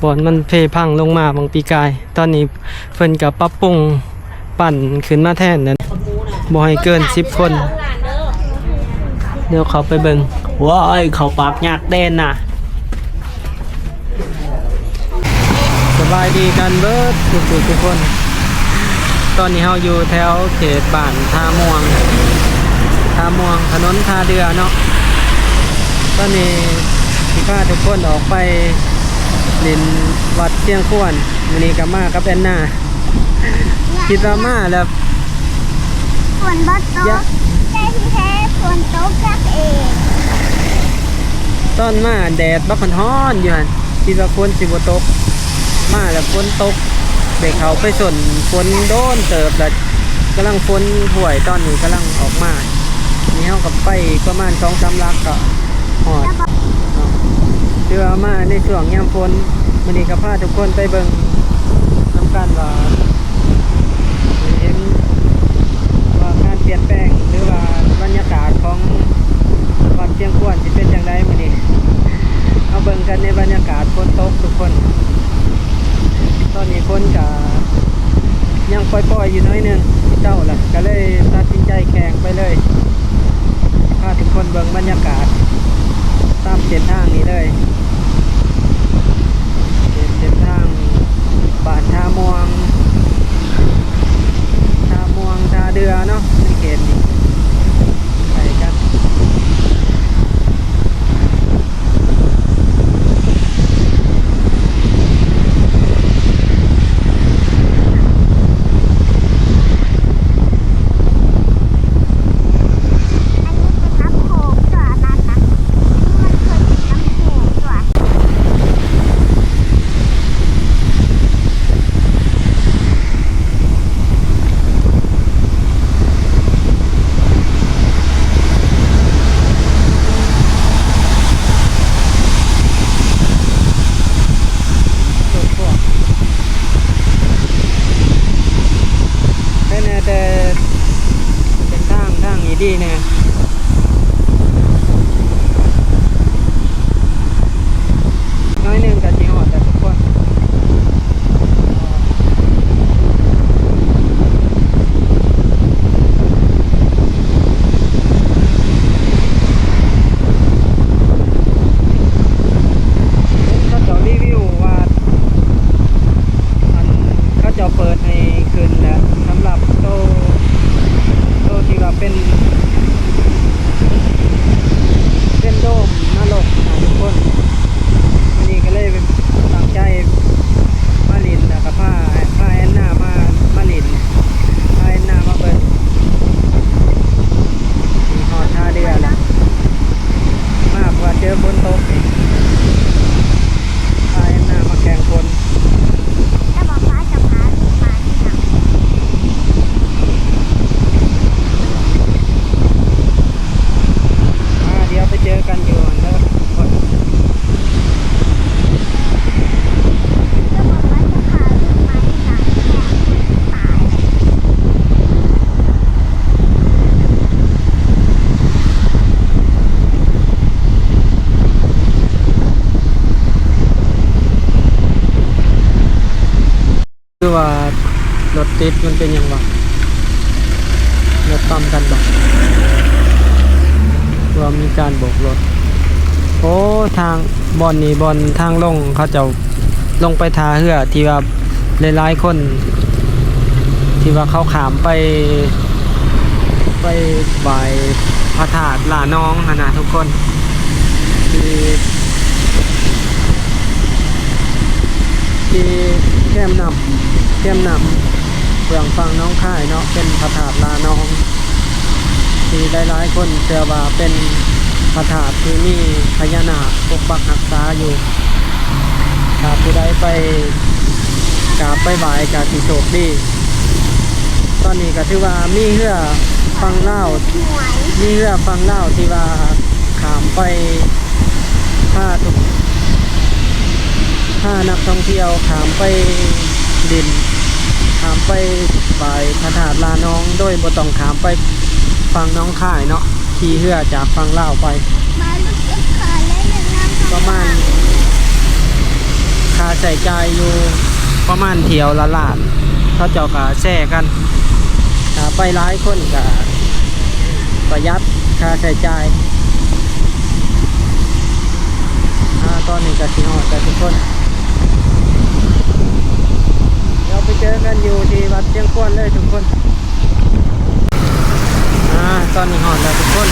ບ່ອນມັນເພພັງລົງມາຫວ່າງປີກາຍ. ຕອນນີ້ເພິ່ນກໍປັບປຸງ ປັ້ນຂຶ້ນມາແທນນັ້ນ ບໍ່ໃຫ້ເກີນສິບຄົນ. ດຽວເຂົ້າໄປເບິ່ງ. ວ້າຍ ເຂົ້າປາກຍາກແດ່ນະ. ສະບາຍດີກັນເບິດທຸກໆຄົນ. ຕອນນີ້ເຮົາຢູ່ແຖວເຂດບ້ານທ່າມ່ວງ ທ່າມ່ວງ ຖະໜົນທ່າເດື່ອເນາະ. ຕອນນີ້ຊິພາທຸກຄົນອອກໄປຫຼິ້ນວັດຊຽງຄວນ. ມື້ນີ້ກໍມາກັບແອນນາ. ຄິດວ່າມາແລ້ວຝົນບໍ່ຕົກ ແຕ່ທີ່ແທ້ຝົນຕົກຈັກເອງ. ຕອນມາແດດບັກຮ້ອນໆຢູ່ຫັ້ນ ຄິດວ່າຝົນຊິບໍ່ຕົກ ມາແລ້ວຝົນຕົກ. ໄດ້ເຂົ້າໄປຊົນຝົນໂດນເຕີບແລ້ວ ກຳລັງຝົນຫ້ວຍ ຕອນນີ້ກຳລັງອອກມາ. ນີ້ເຮົາກໍໄປອີກປະມານສອງສາມຫຼັກກໍຮອດເນາະ. ຖືວ່າມາໃນຊ່ວງຍາມຝົນ. ມື້ນີ້ກໍພາທຸກຄົນໄປເບິ່ງນຳກັນວ່າ ເຫັນວ່າການປ່ຽນແປງ ຫຼືວ່າບັນຍາກາດຂອງວັດຊຽງຄວນຊິເປັນຈັ່ງໃດມື້ນີ້. ເຮົາເບິ່ງກັນໃນບັນຍາກາດຝົນຕົກທຸກຄົນ. ຕອນນີ້ຝົນກະຍັງປ່ອຍໆຢູ່ໜ້ອຍໜຶ່ງ ເຊົ້າລະ ກະເລີຍຕັດສິນໃຈແຂ່ງໄປເລີຍ. ພາທຸກຄົນເບິ່ງບັນຍາກາດຕາມເສັ້ນທາງນີ້ເລີຍ. ເປັນເສັ້ນທາງບ້ານທ່າມ່ວງ ທ່າມ່ວງ ທ່າເດື່ອເນາະ ໃນເຂດນີ້ ໃກ້ກັນ. ອັນນີ້ເປັນນ້ຳໂຂງຕົວະ ອັນນັ້ນນະ ອັນນີ້ມັນເຄີຍເປັນນ້ຳໂຂງຕົວະ. ໄດ້ແນ່ ແຕ່ເສັ້ນທາງ ທາງນີ້ດີແນ່. ໜ້ອຍໜຶ່ງກໍຊິຮອດແລ້ວທຸກຄົນ. ເຫັນເຂົາເຈົ້າຣີວິວວ່າ ອັນ ເຂົາເຈົ້າເປີດໃຫ້ຂຶ້ນແລ້ວ ສຳລັບໂຕ ໂຕທີ່ວ່າເປັນ ເປັນໂດມນະລົກນະທຸກຄົນ. ມື້ນີ້ກໍເລີຍຕັ້ງໃຈມາຫຼິ້ນ ແລ້ວກໍພາ ພາແອນນາມາ ມາຫຼິ້ນ ພາແອນນາມາເບິ່ງ. ນີ້ຮອດທ່າເຮືອແລ້ວ ມາເພື່ອເຈີຝົນຕົກນີ້ ພາແອນນາມາແຂ່ງຝົນ. ແຕ່ວ່າຟ້າຈະພາລູກມາທີ່ຫຼັງ. ອ່າ ດຽວໄປເຈີກັນຢູ່ຫັ້ນເດີທຸກຄົນ. ຄືວ່າລົດຕິດ ມັນເປັນຫຍັງວະ? ລົດປ້ຳກັນບໍ່? ຄືວ່າມີການໂບກລົດ. ໂອ້ ທາງບ່ອນນີ້ ບ່ອນທາງລົງ ເຂົາເຈົ້າລົງໄປທ່າເຮືອ ທີ່ວ່າຫຼາຍໆຄົນ ທີ່ວ່າເຂົາຂ້າມໄປ ໄປໄຫວ້ພະທາດຫຼ້ານອງຫັ້ນນະທຸກຄົນ ທີ່ ທີ່ແຄມນ້ຳ ແຄມນ້ຳເບື້ອງຝັ່ງໜອງຄາຍເນາະ ເປັນພະທາດຫຼ້ານອງ ທີ່ຫຼາຍໆຄົນເຊື່ອວ່າເປັນພະທາດທີ່ມີພະຍານາກປົກປັກຮັກສາຢູ່. ຖ້າຜູ້ໃດໄປກາບໄປໄຫວ້ກໍຊິໂຊກດີ. ຕອນນີ້ກໍຖືວ່າມີເຮືອຝັ່ງລາວ ມີເຮືອຝັ່ງລາວທີ່ວ່າຂ້າມໄປ ພາທຸກ ພານັກທ່ອງທ່ຽວຂ້າມໄປຫຼິ້ນ ຂ້າມໄປໄຫວ້ພະທາດຫຼ້ານອງ ໂດຍບໍ່ຕ້ອງຂ້າມໄປຝັ່ງໜອງຄາຍເນາະ ຂີ່ເຮືອຈາກຝັ່ງລາວໄປ ປະມານ ຂ ຄ່າໃຊ້ຈ່າຍຢູ່ປະມານຖ້ຽວລະລ້ານ ເຂົາເຈົ້າກະແຊກັນ ຖ້າໄປຫຼາຍຄົນກະປະຢັດຄ່າໃຊ້ຈ່າຍ. ອາ ຕອນນີ້ກະຊິຮອດແລ້ວທຸກຄົນ ດຽວໄປເຈີກັນຢູ່ທີ່ວັດຊຽງຄວນເລີຍທຸກຄົນ. ອາ ຕອນນີ້ຮອດແລ້ວທຸກຄົນ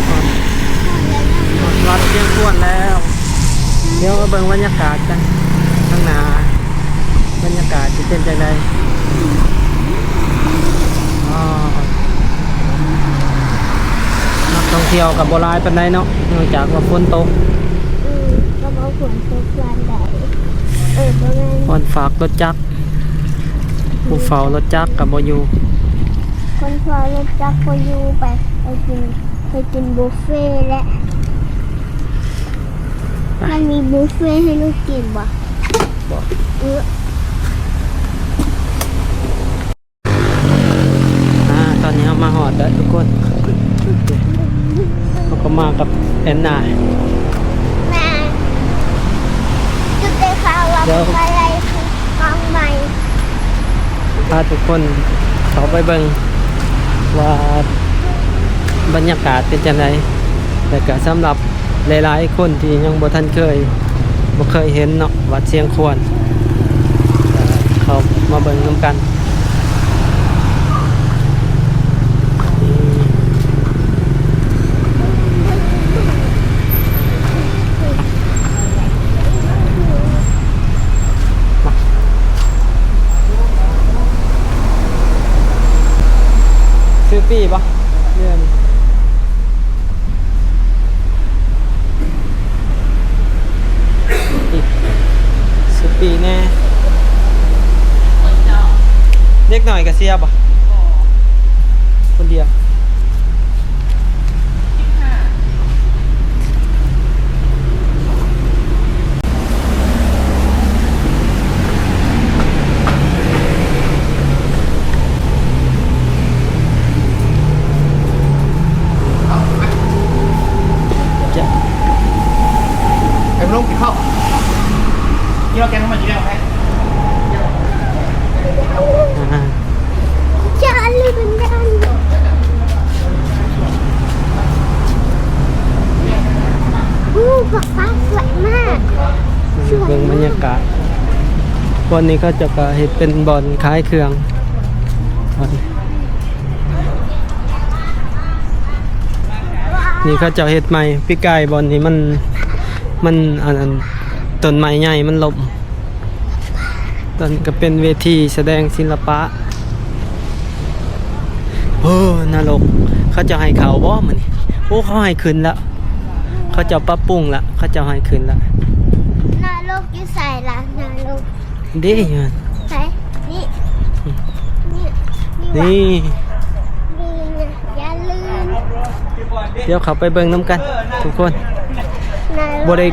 ຮອດ ຮອດວັດຊຽງຄວນແລ້ວ. ດຽວມາເບິ່ງບັນຍາກາດກັນຂ້າງໜ້າ ບັນຍາກາດຊິເປັນຈັ່ງໃດ. ອໍ ນັກທ່ອງທ່ຽວກໍບໍ່ຫຼາຍປານໃດເນາະ ເນື່ອງຈາກວ່າຝົນຕົກ. ອືມ ກໍບໍ່ຝົນຕົກປານໃດ. ເອີ ບໍ່ແມ່ນ ບ່ອນຝາກລົດຈັກ ຜູ້ເຝົ້າລົດຈັກກໍບໍ່ຢູ່ ຄົນເຝົ້າລົດຈັກບໍ່ຢູ່. ໄປ ໄປກິນ ໄປກິນບຸບເຟແຫຼະ. ມັນມີບຸບເຟໃຫ້ລູກກິນບໍ່? ບໍ່. ອື ອາ ຕອນນີ້ເຮົາມາຮອດແລ້ວທຸກຄົນ ເຮົາກໍມາກັບແອນນາ. ແມ່ນ ຄືໄດ້ຂ່າວວ່າ ດຽວ ເພິ່ນມາໄລ່ກອງໃໝ່ ພາທຸກຄົນເຂົ້າໄປເບິ່ງວ່າບັນຍາກາດເປັນຈັ່ງໃດ ແລະກະສຳລັບ ຫຼາຍໆຄົນທີ່ຍັງບໍ່ທັນເຄີຍ ບໍ່ເຄີຍເຫັນເນາະ ວັດຊຽງຄວນ ເຂົ້າມາເບິ່ງນຳກັນ. ຊື້ປີ້ບໍ່? ເລື່ອງ ອີກ ສິບປີແນ່. ເດັກນ້ອຍກະເຊຍບໍ່? ຄົນດຽວ. ເອັມລົງກິນເຂົ້າ ກິນເຂົ້າແກງມາກິນແລ້ວໃຫ້ ຈານເລີຍເປັນດ້ານ. ໂອ້ ບັກຟ້າສວຍມາກ ສວຍມາກ. ເບິ່ງບັນຍາກາດ ບ່ອນນີ້ເຂົາເຈົ້າກໍເຮັດເປັນບ່ອນຂາຍເຄື່ອງ. ນີ້ເຂົາເຈົ້າເຮັດໃໝ່ ປີກາຍບ່ອນນີ້ມັນ ມັນ ອັນ ອັນ ຕົ້ນໄມ້ໃຫຍ່ມັນລົ້ມ. ຕອນນີ້ກໍເປັນເວທີສະແດງສິລະປະ. ໂອ້ ນະລົກ ເຂົາເຈົ້າໃຫ້ເຂົ້າບໍ່ມື້ນີ້? ໂອ້ ເຂົາໃຫ້ຂຶ້ນລະ ເຂົາເຈົ້າປັບປຸງລະ ເຂົາເຈົ້າໃຫ້ຂຶ້ນລະ. ນະລົກຢູ່ໃສລະ ນະລົກ? ເດ້ ຢູ່ໃສ? ນີ້ ນີ້ ນີ້ ນີ້ ນີ້ ຢ່າລືມ ດຽວເຂົ້າໄປເບິ່ງນຳກັນທຸກຄົນ. ບໍ່ໄດ້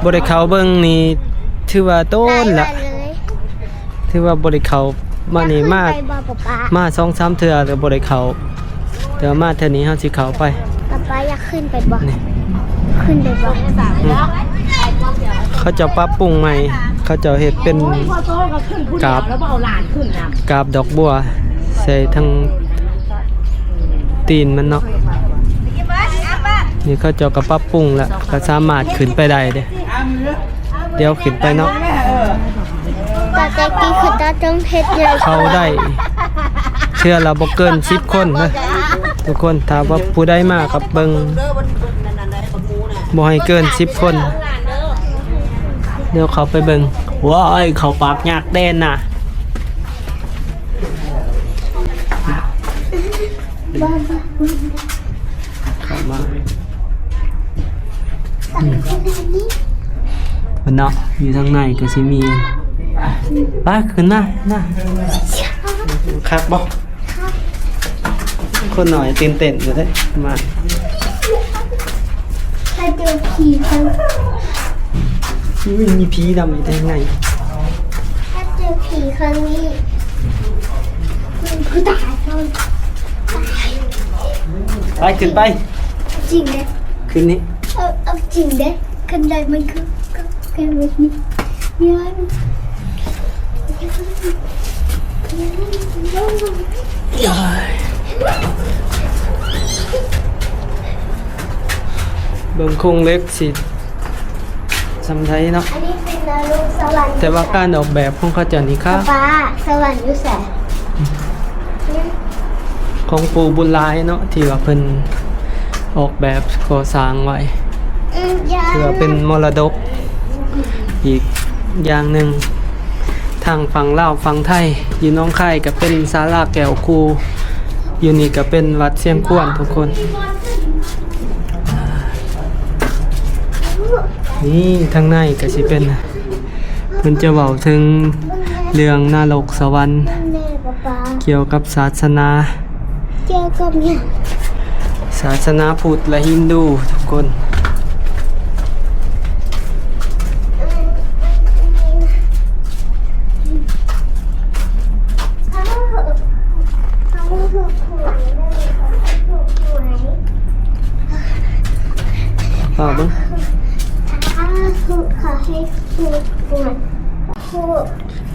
ບໍ່ໄດ້ເຂົ້າເບິ່ງນີ້ ຖືວ່າດົນລະ ຖືວ່າບໍ່ໄດ້ເຂົ້າມານີ້ ມາ ມາສອງສາມເທື່ອແລ້ວບໍ່ໄດ້ເຂົ້າ. ແຕ່ວ່າມາເທື່ອນີ້ເຮົາຊິເຂົ້າໄປ. ປ້າປ້າຢາກຂຶ້ນໄປບໍ່? ນີ້ ຂຶ້ນໄປບໍ່? ອືມ ເຂົາເຈົ້າປັບປຸງໃໝ່ ເຂົາເຈົ້າເຮັດເປັນກາບ ກາບດອກບົວໃສ່ທາງຕີນມັນເນາະ. ນີ້ເຂົາເຈົ້າກໍປັບປຸງແລ້ວ ກໍສາມາດຂຶ້ນໄປໄດ້ເດ້. ດຽວຂຶ້ນໄປເນາະ. ຕອນແຕ່ກີ້ເຂົາເຈົ້າຕ້ອງເຮັດຫຍັງ? ເຂົ້າໄດ້ເທື່ອລະບໍ່ເກີນສິບຄົນເດີທຸກຄົນ. ຖ້າວ່າຜູ້ໃດມາກໍເບິ່ງ ບໍ່ໃຫ້ເກີນສິບຄົນ. ດຽວເຂົ້າໄປເບິ່ງ. ວ້າຍ ເຂົ້າປາກຍາກແດ່ນະ. ເຂົ້າມາ ອືມ ເພິ່ນເນາະ ຢູ່ທາງໃນກໍຊິມີ ໄປ ຂຶ້ນມາ ນະ ຄັກບໍ່? ຄົນໜ້ອຍຕື່ນເຕັ້ນຢູ່ເດ້ ມາ ຖ້າເຈີຜີເຂົາ ອຸ້ຍ ມີຜີນຳຢູ່ທາງໃນ ຖ້າເຈີຜີເຂົານີ້ ຄືຕາຍ ໄປ ຂຶ້ນໄປ ຈິງເດ້ ຂຶ້ນນີ້ ເອີ ເອົາຈິງເດ້ ຂຶ້ນໄດ້ມັນຄື Come with me. Yawn. Yawn. Yawn. ເບິ່ງໂຄງເຫຼັກຊິສ່ຳໃດເນາະ ອັນນີ້ເປັນນະລົກສະຫວັນ ແຕ່ວ່າການອອກແບບຂອງເຂົາເຈົ້ານີ້ຄັກ ປ້າ ສະຫວັນຢູ່ໃສ? ຂອງປູ່ບຸນຫຼາຍເນາະ ທີ່ວ່າເພິ່ນອອກແບບກໍ່ສ້າງໄວ້ ອືມ ເພື່ອເປັນມໍລະດົກອີກຢ່າງໜຶ່ງ. ທາງຝັ່ງລາວຝັ່ງໄທ ຢູ່ໜອງຄາຍກໍເປັນສາລາແກ້ວຄູ ຢູ່ນີ້ກໍເປັນວັດຊຽງຄວນທຸກຄົນ. ນີ້ທາງໃນກໍຊິເປັນ ເພິ່ນຈະເວົ້າເຖິງເລື່ອງນະລົກສະຫວັນ ກ່ຽວກັບສາສະໜາ ກ່ຽວກັບຫຍັງ? ສາສະໜາພຸດ ແລະ ຮິນດູທຸກຄົນ. ເວົ້າເບິ່ງ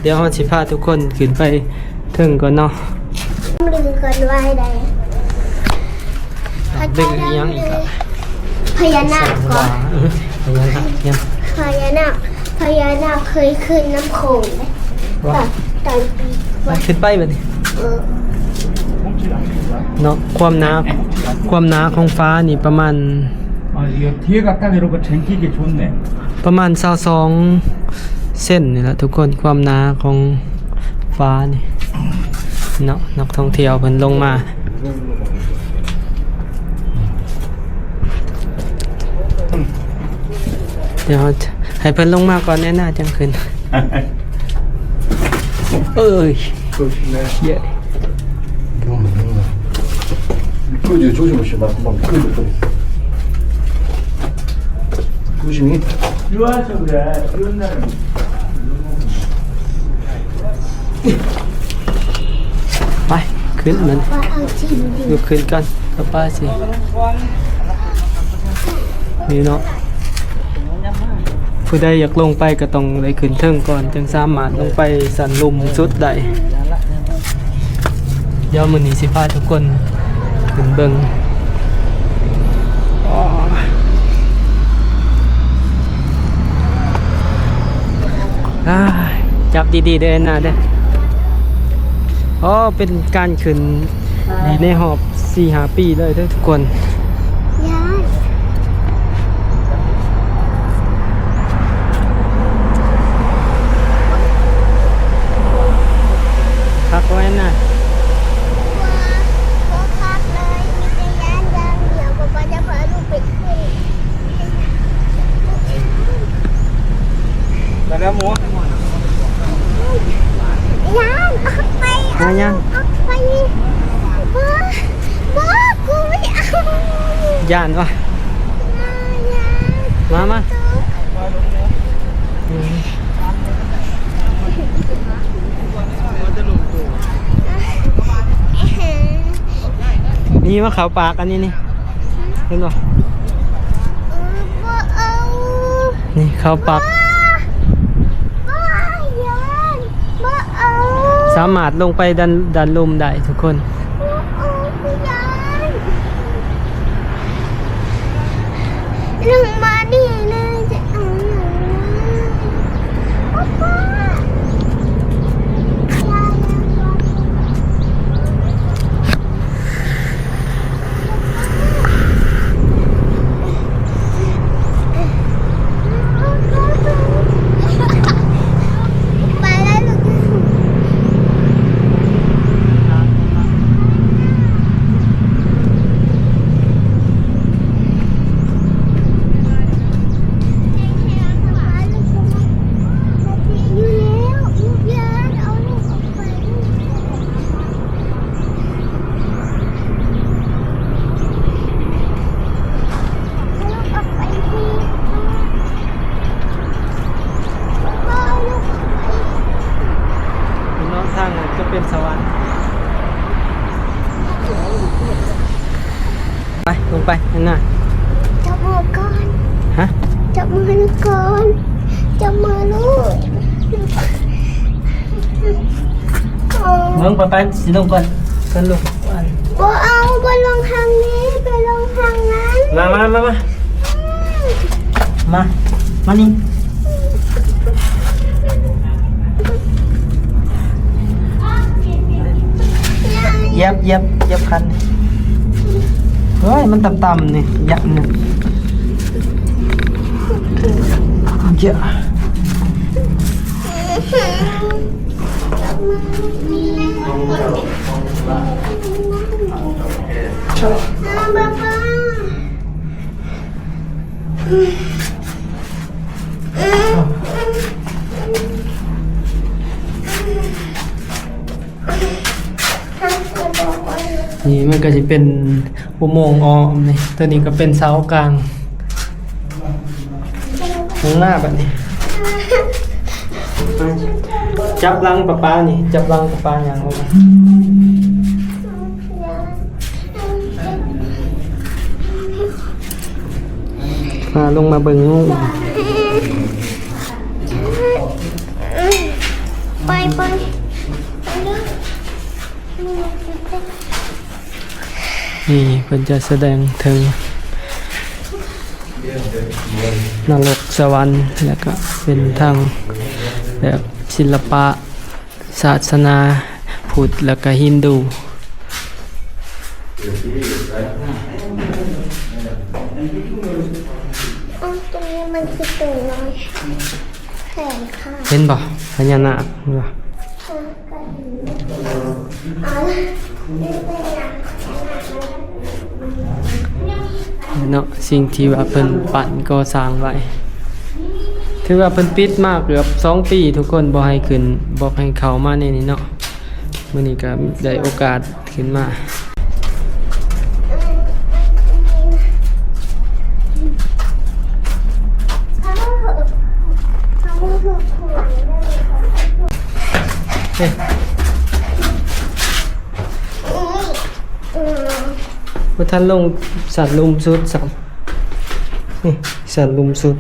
ດຽວເຮົາຊິພາທຸກຄົນຂຶ້ນໄປເທິງກ່ອນເນາະ ລືມກ່ອນໄວ້ໄດ້ ເບິ່ງອີ່ຫຍັງອີກລະ ພະຍານາກກ່ອນ ເອີ ພະຍານາກຫຍັງ ພະຍານາກ ພະຍານາກເຄີຍຂຶ້ນນ້ຳໂຂງເດ້ ວ່າ ຕອນ ຕອນປີ ໄປ ຂຶ້ນໄປບັດນີ້ ເອີ ເນາະ ຄວາມໜາ ຄວາມໜາຂອງຟ້ານີ້ປະມານ 아, 이거 뒤에 가까이 이렇게 쟁기게 좋네. ປະມານຊາວສອງເຊັນນີ້ລະທຸກຄົນ ຄວາມໜາຂອງຟ້ານີ້ເນາະ. ນັກທ່ອງທ່ຽວເພິ່ນລົງມາ ດຽວໃຫ້ເພິ່ນລົງມາກ່ອນແນ່ນາ ຈັ່ງຂຶ້ນ. 어, 예. 그럼, 그럼. 이ప్పు로 이제 조심하시오. 나 금방 큰 거. 조심히. 아, 그, 난, 이거 그니까, 아빠 지. ນີ້ເນາະ ຜູ້ໃດຢາກລົງໄປກໍຕ້ອງໄດ້ຂຶ້ນເທິງກ່ອນ ຈຶ່ງສາມາດລົງໄປຊັ້ນລຸ່ມສຸດໄດ້. ດຽວມື້ນີ້ຊິພາທຸກຄົນຂຶ້ນເບິ່ງ ອາ ຈັບດີໆເດີ ແອນນາເດີ. ອໍ ເປັນການຂຶ້ນດີໃນຮອບສີ່ຫ້າປີເລີຍເດີທຸກຄົນ. ຄັກບໍ່ແອນນາ? ບໍ່ ບໍ່ຄັກເລີຍ ມີແຕ່ຢ້ານຢ່າງດຽວ ບໍ່ ບໍ່ຢາກພາລູກໄປຂຶ້ນ. ໄປແລ້ວໝູ ຢ້ານ ອອກໄປ ຫາຫຍັງ? ອອກໄປ ບໍ່ ບໍ່ ກູບໍ່ເອົາ. ຢ້ານວະ? ຢ້ານ ຢ້ານ ມາ ມາ ອືມ ນີ້ມາເຂົ້າປາກອັນນີ້ນີ້. ເຫັນບໍ່? ເອີ ບໍ່ເອົາ ນີ້ເຂົ້າປາກ ບໍ່ ບໍ່ ຢ້ານ ບໍ່ເອົາ. ສາມາດລົງໄປດ້ານ ດ້ານລຸ່ມໄດ້ທຸກຄົນ. ບໍ່ເອົາ ຢ້ານ ລົງມານີ້ເລີຍ ຈະເອົາຫຍັງ? ເນາະ ທາງນັ້ນຈະເປັນສະຫວັນ. ໄປ ລົງໄປ ແອນນາ ຈັບມືກ່ອນ. ຮະ? ຈັບມືກ່ອນ. ເບິ່ງ ໄປ ໄປ ຊິລົງກ່ອນ ເພິ່ນລົງກ່ອນ. ບໍ່ເອົາ ບໍ່ລົງທາງນີ້ ໄປລົງທາງນັ້ນ. ມາ ມາ ມາ ມາ ມາ ມານີ້ ຢຽບ ຢຽບ ຢຽບຄັນ. ໂອ້ຍ ມັນຕ່ຳໆ ນີ້ ຢຽບນີ້ ຢຽບ. ນີ້ມັນກະຊິເປັນອຸໂມງອ້ອມນີ້ ໂຕນີ້ກະເປັນເສົາກາງ. ຫາງໜ້າບາດນີ້ ຈັບຫຼັງປ້າໆ ນີ້ ຈັບຫຼັງປ້າໆ ຍ່າງລົງມາ ພາລົງມາເບິ່ງງູ. ໄປ ໄປ ໄປເດີ. ນີ້ເພິ່ນຈະສະແດງເຖິງນະລົກສະຫວັນ ແລ້ວກະເປັນທາງແບບສິລະປະສາສະໜາພຸດ ແລ້ວກະຮິນດູ. ເອົາ ຕົງນີ້ມັນຄືຕົງນ້ອຍແຂນຂາດ ເຫັນບໍ່? ພະຍານາກ ເຫັນບໍ່? ເນາະ ສິ່ງທີ່ວ່າເພິ່ນປັ້ນກໍ່ສ້າງໄວ້ ຖືວ່າເພິ່ນປິດມາເກືອບສອງປີ ທຸກຄົນ ບໍ່ໃຫ້ຂຶ້ນ ບໍ່ໃຫ້ເຂົ້າມາໃນນີ້ເນາະ. ມື້ນີ້ກະໄດ້ໂອກາດຂຶ້ນມາ. ບໍ່ທັນລົງຊັ້ນລຸ່ມສຸດຊ້ຳ ນີ້ຊັ້ນລຸ່ມສຸດ.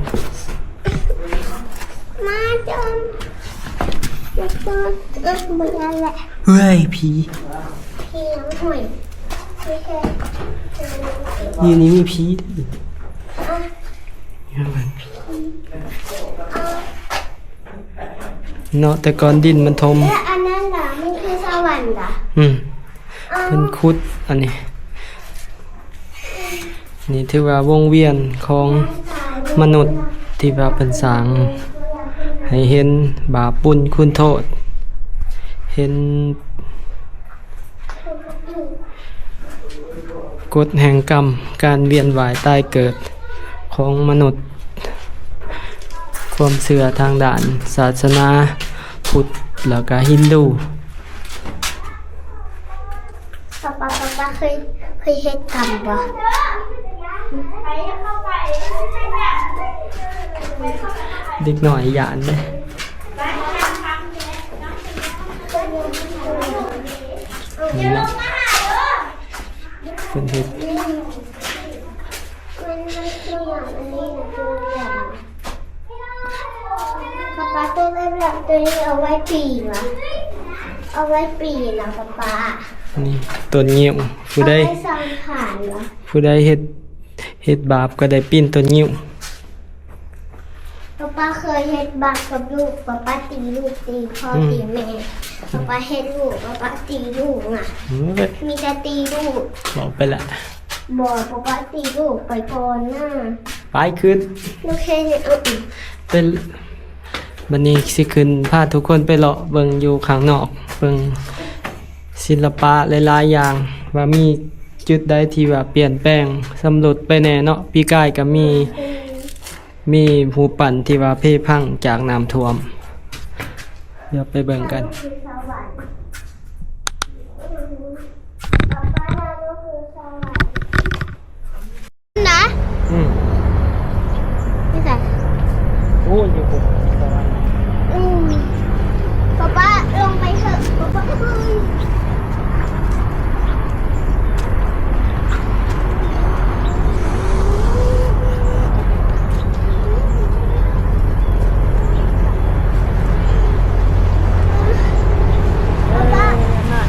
ມາຈອມ ມາຈອມ ເອີ ບໍ່ຢ້ານແຫຼະ. ເຮີ້ຍ ຜີ ຜີຫຍັງ ຫ້ວຍ ຢູ່ນີ້ມີຜີ. ເນາະ ແຕ່ກ່ອນດິນມັນຖົມ. ແລະ ອັນນັ້ນລະ ມັນຄືສະຫວັນລະ? ອືມ ເພິ່ນຂຸດອັນນີ້. ນີ້ຖືວ່າວົງວຽນຂອງມະນຸດທີ່ວ່າເພິ່ນສ້າງໃຫ້ເຫັນບາບບຸນຄຸນໂທດ ເຫັນ ກົດແຫ່ງກຳ ການວຽນວ່າຍຕາຍເກີດຂອງມະນຸດ ຄວາມເຊື່ອທາງດ້ານສາສະໜາພຸດ ແລ້ວກະຮິນດູ. ປ້າ ປ້າ ປ້າ ປ້າ ເຄີຍ ເຄີຍເຮັດກຳບໍ່? ເດັກນ້ອຍຢ້ານເດ້. ນີ້ເນາະ ເພິ່ນເຮັດ ມັນ ມັນຄືຫຍັງ ອັນນີ້ນະ ຄືຫຍັງ? ປ້າ ປ້າ ໂຕແບບ ໂຕນີ້ເອົາໄວ້ປີນຫວາ? ເອົາໄວ້ປີນນະ ປ້າ ປ້າ. ນີ້ຕົ້ນງິ້ວ ຜູ້ໃດ ເອົາໄວ້ສ້າງຖານຫວາ? ຜູ້ໃດເຮັດ ເຮັດບາບກະໄດ້ປີນຕົ້ນງິ້ວ. ປ້າ ປ້າເຄີຍເຮັດບາບກັບລູກ ປ້າ ປ້າຕີລູກ ຕີພໍ່ ອືມ ຕີແມ່ ອືມ ປ້າ ປ້າເຮັດລູກ ປ້າ ປ້າຕີລູກນະ. ໂອ້ຍ ມີແຕ່ຕີລູກ ເວົ້າໄປລະ. ບໍ່ ປ້າ ປ້າຕີລູກໄປກ່ອນນະ. ໄປຂຶ້ນ ລູກເຮັດ ເອີ ເປັນ ບາດນີ້ຊິຂຶ້ນພາທຸກຄົນໄປເລາະເບິ່ງຢູ່ຂ້າງນອກ ເບິ່ງສິລະປະຫຼາຍໆຢ່າງ ວ່າມີຈຸດໃດທີ່ວ່າປ່ຽນແປງ ຊຳລຸດໄປແດ່ເນາະ. ປີກາຍກະມີ ມີຮູບປັ້ນທີ່ວ່າເພພັງຈາກນ້ຳຖ້ວມ. ດຽວໄປເບິ່ງກັນ. ນະ ອືມ ນີ້ໃສ? ໂອ້ ຢູ່ພຸ້ນ ສະຫວັນ. ອືມ ປ້າ ປ້າ ລົງໄປເຖາະ ປ້າ ປ້າ. ປ້າ ປ້າ ນ້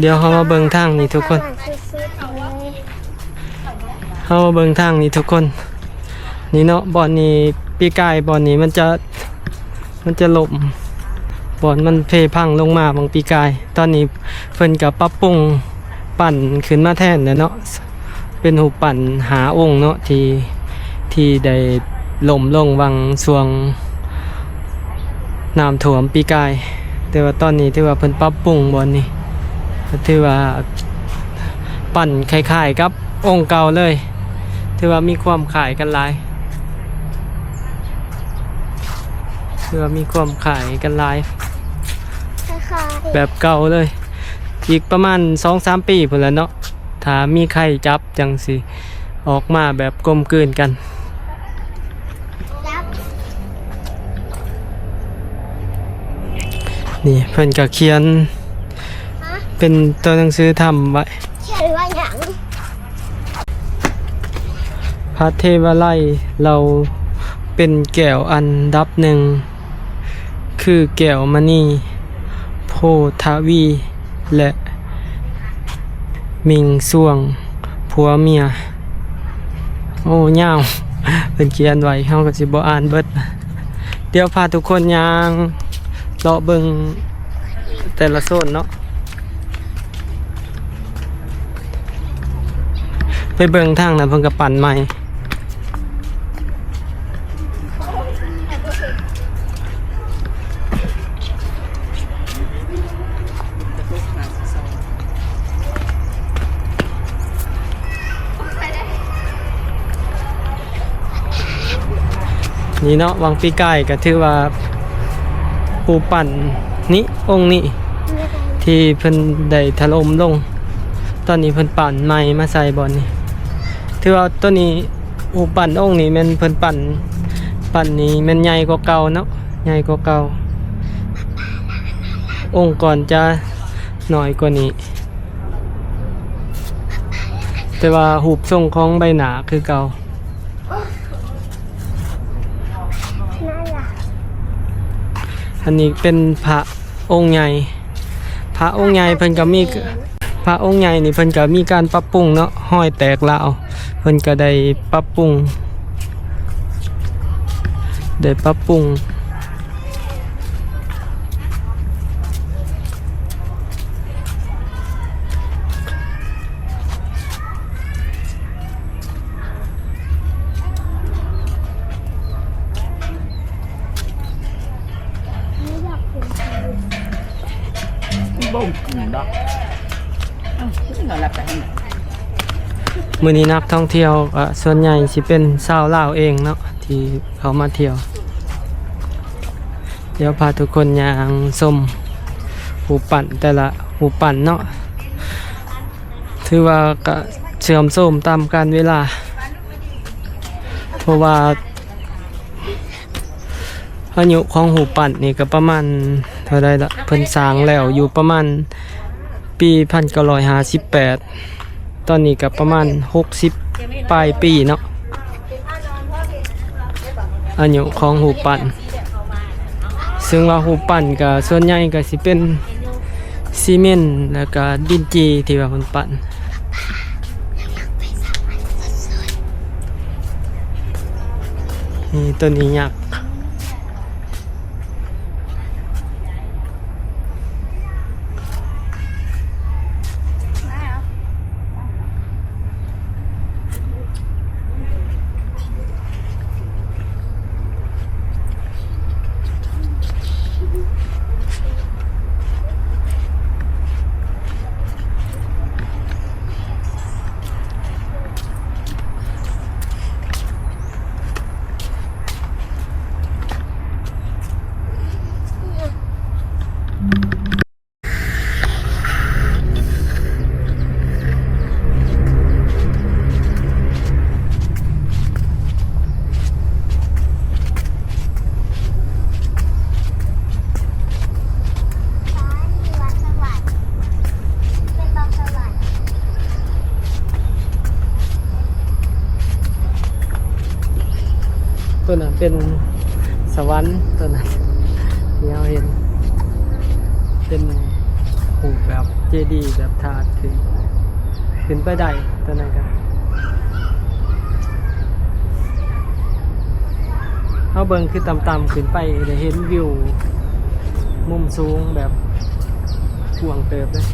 ດຽວເຮົາມາເບິ່ງທາງນີ້ທຸກຄົນ ເຮົາມາເບິ່ງທາງນີ້ທຸກຄົນ ນີ້ເນາະ ບ່ອນນີ້ ປີກາຍບ່ອນນີ້ມັນຈະ ມັນຈະລົ້ມ ບ່ອນມັນເພພັງລົງມາຫວ່າງປີກາຍ ຕອນນີ້ເພິ່ນກະປັບປຸງ ປັ້ນຂຶ້ນມາແທນແລ້ວເນາະ ເປັນຮູບປັ້ນຫ້າອົງເນາະ ທີ່ ທີ່ໄດ້ລົ້ມລົງຫວ່າງຊ່ວງນ້ຳຖ້ວມປີກາຍ ແຕ່ວ່າຕອນນີ້ຖືວ່າເພິ່ນປັບປຸງບ່ອນນີ້ ຖືວ່າປັ້ນຄ້າຍໆກັບອົງເກົ່າເລີຍ ຖືວ່າມີຄວາມຄ້າຍກັນຫຼາຍ ຖືວ່າມີຄວາມຄ້າຍກັນຫຼາຍ ຄ້າຍໆ ແບບເກົ່າເລີຍ ອີກປະມານສອງສາມປີພຸ້ນແຫຼະເນາະ ຖ້າມີໄຄຈັບຈັ່ງຊິອອກມາແບບກົມກືນກັນ ນີ້ເພິ່ນກະຂຽນ ຮະ ເປັນຕົວໜັງສືທຳໄວ້ ຂຽນວ່າຫຍັງ? ພະເທວະໄລເຫຼົ່າເປັນແກ້ວອັນດັບໜຶ່ງ ຄືແກ້ວມະນີ ໂພທະວີ ແລະ ມິງຊ່ວງ ຜົວເມຍ ໂອ້ ຍາວ ເພິ່ນຂຽນໄວ້ ເຮົາກໍຊິບໍ່ອ່ານເບິດ ດຽວພາທຸກຄົນຍ່າງເລາະເບິ່ງແຕ່ລະໂຊນເນາະ ໄປເບິ່ງທາງນັ້ນເພິ່ນກໍປັ້ນໃໝ່ ນີ້ເນາະ ຫວ່າງປີກາຍກໍຖືວ່າຮູບປັ້ນນີ້ ອົງນີ້ ທີ່ເພິ່ນໄດ້ຖະຫຼົ່ມລົງ ຕອນນີ້ເພິ່ນປັ້ນໃໝ່ມາໃສ່ບ່ອນນີ້ ຖືວ່າໂຕນີ້ ຮູບປັ້ນອົງນີ້ແມ່ນເພິ່ນປັ້ນ ປັ້ນນີ້ແມ່ນໃຫຍ່ກວ່າເກົ່າເນາະ ໃຫຍ່ກວ່າເກົ່າ ອົງກ່ອນຈະໜ້ອຍກວ່ານີ້ ແຕ່ວ່າຮູບຊົງຂອງໃບໜ້າຄືເກົ່າ. ອັນນີ້ເປັນພະອົງໃຫຍ່ ພະອົງໃຫຍ່ເພິ່ນກໍມີ ພະອົງໃຫຍ່ນີ້ເພິ່ນກໍມີການປັບປຸງເນາະ ຮອຍແຕກລາວ ເພິ່ນກໍໄດ້ປັບປຸງ ໄດ້ປັບປຸງ. ມື້ນີ້ນັກທ່ອງທ່ຽວກໍສ່ວນໃຫຍ່ຊິເປັນຊາວລາວເອງເນາະ ທີ່ເຂົ້າມາທ່ຽວ. ດຽວພາທຸກຄົນຍ່າງຊົມຮູບປັ້ນແຕ່ລະຮູບປັ້ນເນາະ ຖືວ່າກະເສື່ອມໂຊມຕາມການເວລາ ເພາະວ່າອາຍຸຂອງຮູບປັ້ນນີ້ກະປະມານເທົ່າໃດລະ ເພິ່ນສ້າງແລ້ວຢູ່ປະມານປີພັນເກົ້າຮ້ອຍຫ້າສິບແປດ ຕອນນີ້ກໍປະມານຫົກສິບປາຍປີເນາະ ອາຍຸຂອງຮູບປັ້ນ ເຊິ່ງວ່າຮູບປັ້ນກໍສ່ວນໃຫຍ່ກໍຊິເປັນຊີເມັນ ແລ້ວກໍດິນຈີ່ທີ່ວ່າເພິ່ນປັ້ນ ນີ້ ໂຕນີ້ຍັກ. ໂຕນັ້ນເປັນສະຫວັນ ໂຕນັ້ນທີ່ເຮົາເຫັນເປັນ ຮູບແບບເຈດີ ແບບທາດ ຂຶ້ນ ຂຶ້ນໄປໄດ້ ຕອນນັ້ນກະ ເຮົາເບິ່ງຄືຕ່ຳໆຂຶ້ນໄປ ໄດ້ເຫັນວິວມຸມສູງແບບກວ້າງເຕີບເລີຍ.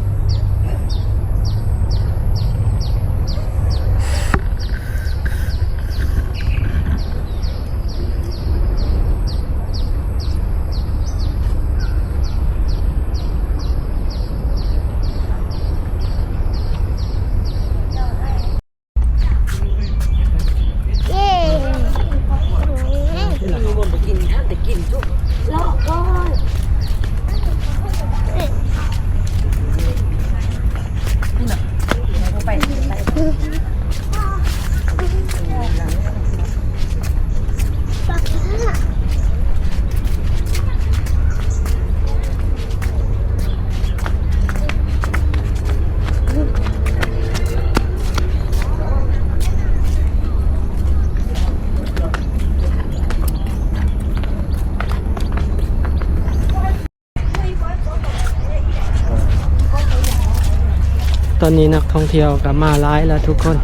ຕອນນີ້ນັກທ່ອງທ່ຽວກໍມາຫຼາຍແລ້ວທຸກຄົນ.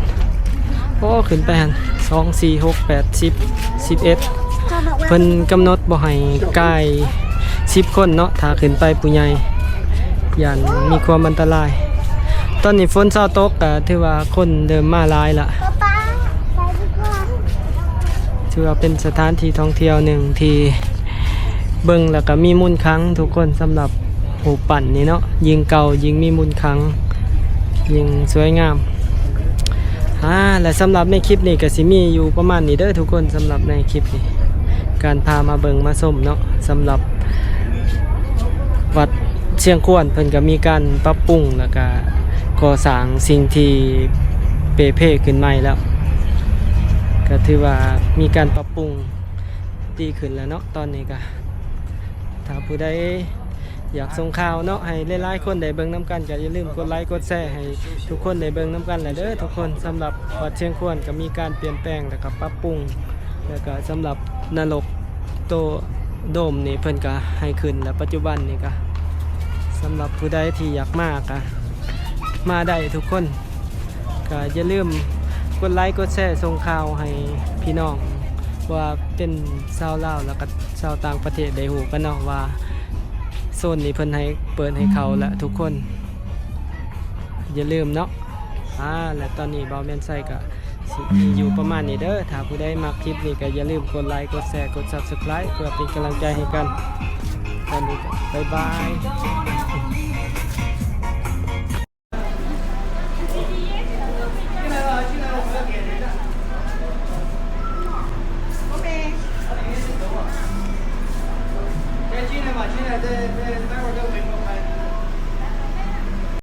ໂອ້ ຂຶ້ນໄປຫັ້ນ ສອງ ສີ່ ຫົກ ແປດ ສິບ ສິບເອັດ ເພິ່ນກຳນົດບໍ່ໃຫ້ກາຍສິບຄົນເນາະ ຖ້າຂຶ້ນໄປຜູ້ໃຫຍ່ ຢ້ານມີຄວາມອັນຕະລາຍ. ຕອນນີ້ຝົນເຊົາຕົກ ກໍຖືວ່າຄົນເລີ່ມມາຫຼາຍລະ. ຖືວ່າເປັນສະຖານທີ່ທ່ອງທ່ຽວໜຶ່ງທີ່ເບິ່ງແລ້ວກໍມີມູນຄັງທຸກຄົນ ສຳລັບຮູບປັ້ນນີ້ເນາະ ຍິ່ງເກົ່າຍິ່ງມີມູນຄັງ ຍິ່ງສວຍງາມ. ອາ ແລະ ສຳລັບໃນຄລິບນີ້ກໍຊິມີຢູ່ປະມານນີ້ເດີທຸກຄົນ ສຳລັບໃນຄລິບນີ້ ການພາມາເບິ່ງມາຊົມເນາະ ສຳລັບວັດຊຽງຄວນ ເພິ່ນກໍມີການປັບປຸງ ແລ້ວກໍກໍ່ສ້າງສິ່ງທີ່ເປ່ເພຂຶ້ນໃໝ່ແລ້ວ ກໍຖືວ່າມີການປັບປຸງ ດີຂຶ້ນແລ້ວເນາະ ຕອນນີ້ກະ ຖ້າຜູ້ໃດຢາກສົ່ງຂ່າວເນາະ ໃຫ້ຫຼາຍໆຄົນໄດ້ເບິ່ງນຳກັນ ກະຢ່າລືມກົດໄລກົດແຊໃຫ້ທຸກຄົນໄດ້ເບິ່ງນຳກັນແຫຼະເດີທຸກຄົນ. ສຳລັບວັດຊຽງຄວນກະມີການປ່ຽນແປງ ແລ້ວກະປັບປຸງ ແລ້ວກະສຳລັບນະລົກໂຕໂດມນີ້ເພິ່ນກະໃຫ້ຂຶ້ນແລ້ວ ປັດຈຸບັນນີ້ກະ ສຳລັບຜູ້ໃດທີ່ຢາກມາກະມາໄດ້ທຸກຄົນ. ກໍຢ່າລືມກົດໄລກົດແຊສົ່ງຂ່າວໃຫ້ພີ່ນ້ອງ ວ່າເປັນຊາວລາວ ແລ້ວກໍຊາວຕ່າງປະເທດໄດ້ຮູ້ກັນເນາະ ວ່າໂຊນນີ້ເພິ່ນໃຫ້ເປີດໃຫ້ເຂົ້າແລ້ວທຸກຄົນ ຢ່າລືມເນາະ. ອາ ແລະ ຕອນນີ້ບ່າວແມ່ນໄຊກໍຊິມີຢູ່ປະມານນີ້ເດີ. ຖ້າຜູ້ໃດມັກຄລິບນີ້ກໍຢ່າລືມກົດໄລກົດແຊກົດ Subscribe ເພື່ອເປັນກຳລັງໃຈໃຫ້ກັນ. ຕອນນີ້ກໍບາຍບາຍ.